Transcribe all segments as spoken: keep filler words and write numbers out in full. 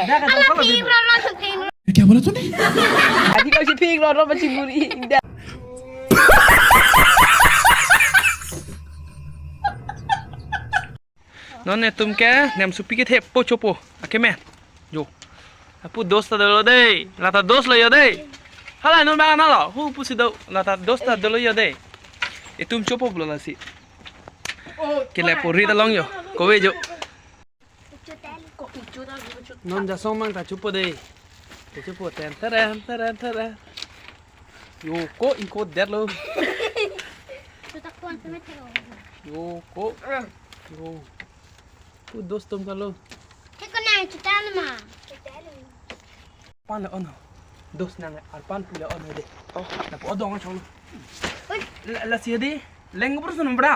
Dah kata apa lagi? Ping ro ro, ping ro. Kya bola tune? Adi ko si ping ro ro, macam muri indah. Non netum ke nemsopi kethe po chopo. Akemen. Jo. Lapu dos ta dolo dei. Lata dos lo yo dei. Hala non bang nalo. Hu pusi do. Lata dos ta dolo yo dei. Itum chopo pulo lasi. Kele pori ta long yo. Kove jo. Non jasong mang ta chopo dei. Te chopo ten teren teren teren. Yo ko ingko det lo. Chutak kuan semet lo. Yo ko. Yo. Pu dos tum kalo. He ko nang chutan ma. Pan lo ono. Dos nang arpan pu lo ono de. Oh. Na po dong chong lo. Ui. La, lasi de. Leng bro sunum bra.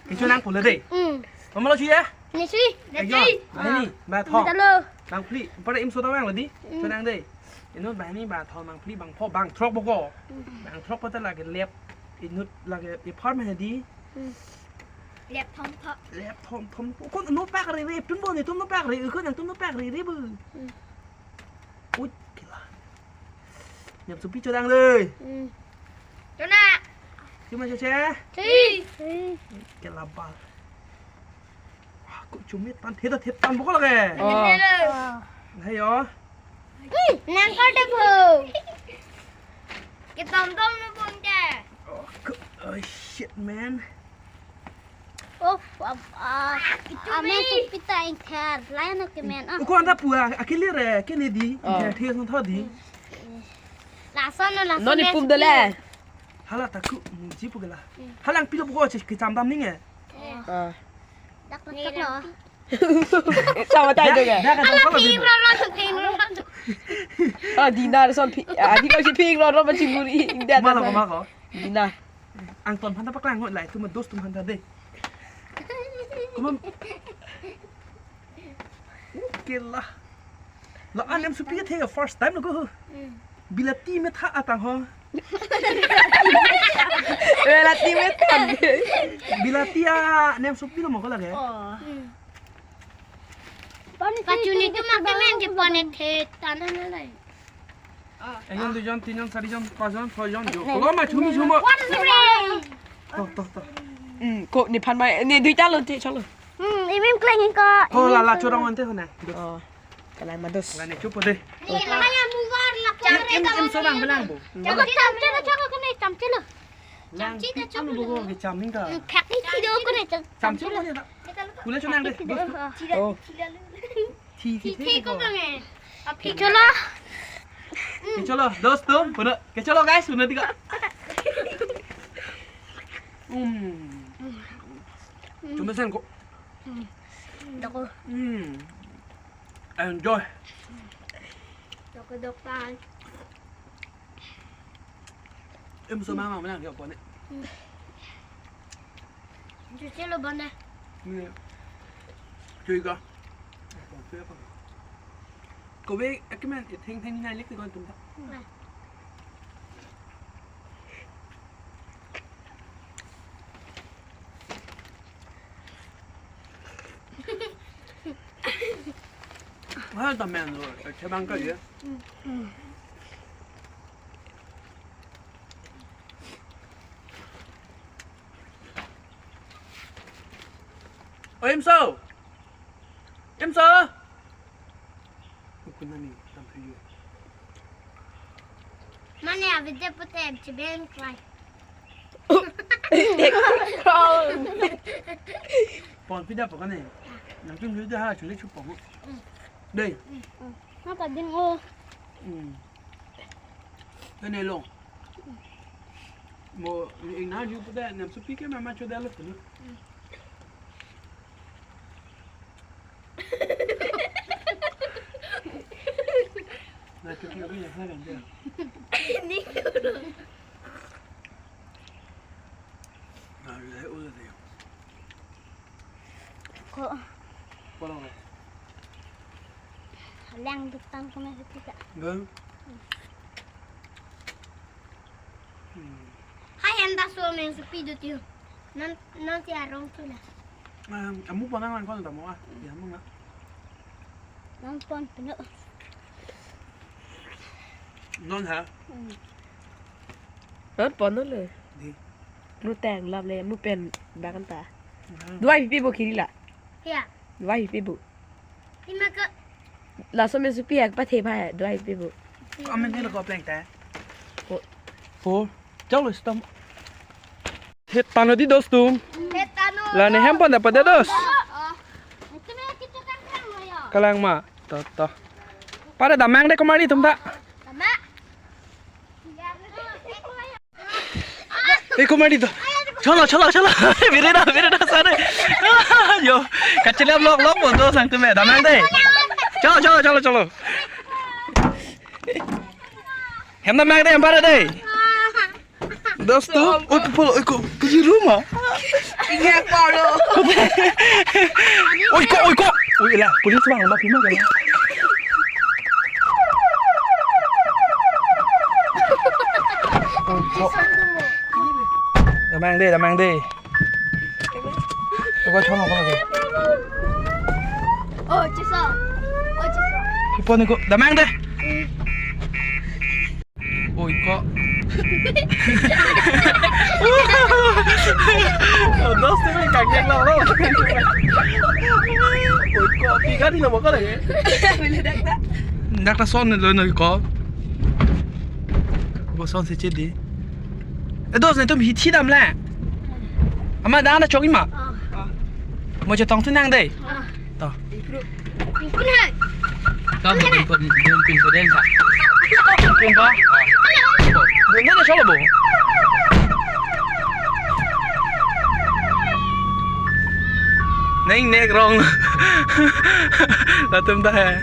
Kichu nang pula de. Hmm. Mama lo chuya? Ni sui. Ayo. Ni ba tho. Talo. Bang phli. Para im so ta bang lo di. Hmm. Chu nang de. Inut bang ni ba tho bang phli bang pho bang throk boko. Hmm. Bang throk pata lake lep. Inut lake i farm he di. Hmm. Lep thom thom. Lep thom thom. Kon no pak re re. Tun bo ni tum no pak re. Kon nang tum no pak re re bu. Hmm. Ui, kila. Nemsopi chodang dei. Hmm. Chona. Cuma choche. Chi. Kila bal. Wah, kok chumit tan theta thet tan bokol lagi. Oh. Hai yo. Hmm, nang kau dah bu. Kita tonton lu pun ke. Oh, kok, oh shit man. Oh, ah, ah, amen sopi ta ingthar, lain oke men. Ah. Uko anda pua, akili re, kene di, ah, ingthar thias nang tho di. Lason no, lason. Non ni pum dele. Hala taku, muji pu gela. Hmm. Hala ang pilo buko chis kecham dam ninge. Eh. Ah. Dak dak lo. Sama tayo dong ya. Dah kata apa lagi? Ping ro ro, ping ro ro. Ah, Dina son pi, ah, Dina si ping ro ro, macam muri indah. Mana ko, mana ko? Dina. Ang ton phanta paklang ngot lai, tu ma dos tum phanta dei. Kumam. Oke lah. La an nemsopi kethe first time lo ko. Hmm. Bilati metha atang ho. Bilati metha. Bilati a nemsopi lo mo ko lagi. Oh. Hmm. Pachuni tu make men ke pone the tan na lai. Ekjon, duijon, tinjon, sarijon, pachjon, soijon, jo. Kolo ma chumi chumo. What is the rain? To, to, to. Hmm, ko nephan mai, ne duita lo, te chalo. Hmm, imim kleng ko. Ho la la chorong ante ho na. Oh. Kalai ma dos. La ne chupo de. Ni la ya mugar la. Im, im, im so bang belang bo. Chalo, chalo, chalo, chalo, kene cham chalo. Lang, cham chalo. Anu bo ke cham ning ka. Phak ni chido kene cham. Cham chalo ne ta. Kule chonang de. Oh. Thi, thi, thi ko bang eh. Api chalo. Kecholo, dos tum, puna. Kecholo guys, puna tiga. Hmm. Cuma sen ko. Doko. Hmm. Enjoy. Doko dokan. Em so mama mana dia pone. Chuche lo bone. Ni. Chui ka. Ko be akiman itheng theng nai lek kon tum ta. Wah, ta men lo, ta chebang ka ye. Oi, Imso. Imso. Kunani, tam tuyo. Mane, avidya putem, chibeng krai. Pon pida pokane. Nang tum yuda ha, chule chupong. Dei. Napa din o. Hmm. Ene lo. Mo, ina ju puda, nemsopi ke mama chodalo tu. Na chuti abi ya ha ganda. Ni ko. Na, ya, udah deh. Ko. Ko lo. Lang dutang ko na sita. Gan. Hmm. Hai, anda so men supi do tiu. Non, non si arong tu la. Em, amu pon nang langkon ta mo ah. Ya mo nga. Non pon pino. Non ha. Hmm. Non pon non le. Di. Lu tang lam le, mu pen bang ta. Hmm. Duai pipi bo kiri la. Ya. Duai pipi bo. Ima ke. Laso me supi ak pathe ba duai pipi bo. Amen ni lo ko pleng ta. Ko. Po. Chalo stom. Hetano di dos tum. Hetano. La ne hem pon da pada dos. Oh. Itu me kita kan kan lo ya. Kalang ma. To to. Pada damang de komari tum ta. Damang. Eh, komari to. Chalo, chalo, chalo. Bire na, bire na sare. Yo, kachilap lok lok bondo sang tume. Damang de. Chalo, chalo, chalo, chalo. Hem damang de, hem para de. Dos tu. Oi, pupul, oi ko, kaji rumah. Ingat polo. Oi ko, oi ko. Oi la, police bang, ma pima kan. Oi ko. Damang de, damang de. Oi ko, chono ko ke. Oh, chesa. Oh, chesa. Ipo ni ko, damang de. Oi ko. Oh, dos tu me kageng lo lo. Oi ko, pi gari lo mo ko lagi. Dak ta son lo no ko. Bo son si chedi. Eh, dos ne tum hithi dam le. Ama dan da chok ima. Ah. Mo chetong tu nang de. Ah. To. Pin hai. Ka mo pin ko, pin ko, pin ko den sa. Pin ko? Ah. Pin ko na solo bo. Neng nek rong. Latum ta hai.